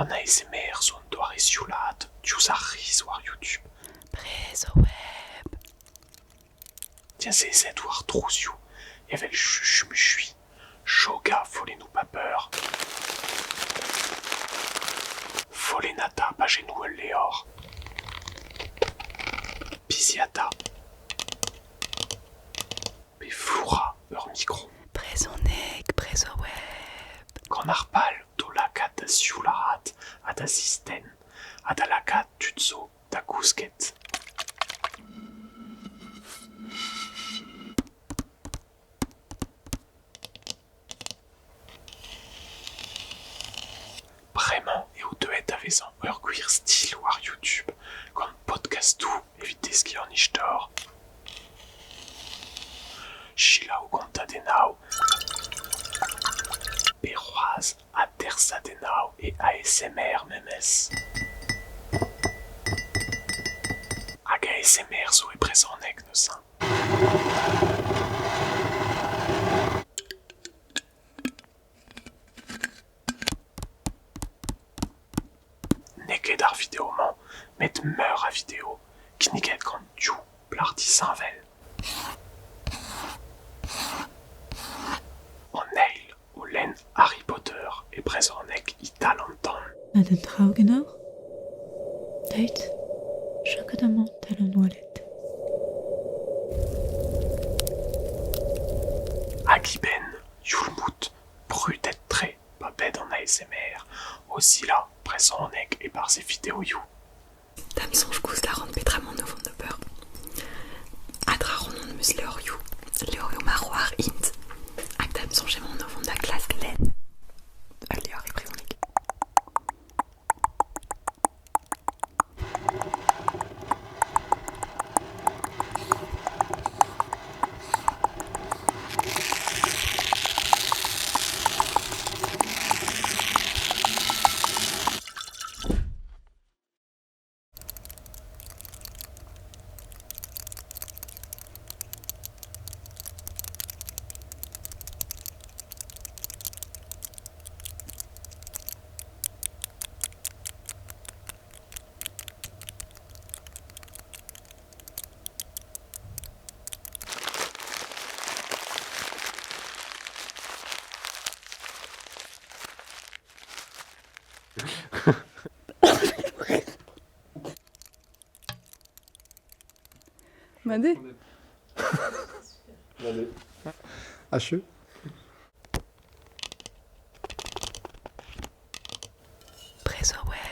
An ASMR zo un doare sioulaat diouzh ar riz war YouTube. Brezhoweb. Diazezet war trouzioù evel chuchumuchui, choga follennoù paper, follennata pajennoù ul levr, biziata pe flourañ ur mikro. Brezhoneg, Brezhoweb. Gant ar pal d'o lakaat da sioulaat ha da zistenn ha da lakaat tud zo da gousket. Bremañ eo deuet da vezañ ur gwir stil war YouTube gant podkastoù evit deskiñ an istor. Selaou kontadennoù pe c'hoazh atersadennoù e ASMR memes. Hag ASMR zo e brezhoneg neuze. N'eo ket ar video-mañ met meur a video kinniget gant div plac'h disheñvel. An eil o lenn Harry Potter e brezhoneg e-tal an tan. Ha d'un traoù ganeoc'h ? Deuit, chakot amañ 'tal an oaled. Hag eben, youl-mout, brudet-tre pa bed an ASMR o silañ brezhoneg e-barzh e videoioù. Da'm soñj koulz lâran petra emaon o vont d'ober. Ha dra ran am eus levrioù, levrioù ma c'hoar int. Hag da'm soñj emaon o vont da klask lenn ul levr e brezhoneg. Mat eo. Achu. Brezhoweb.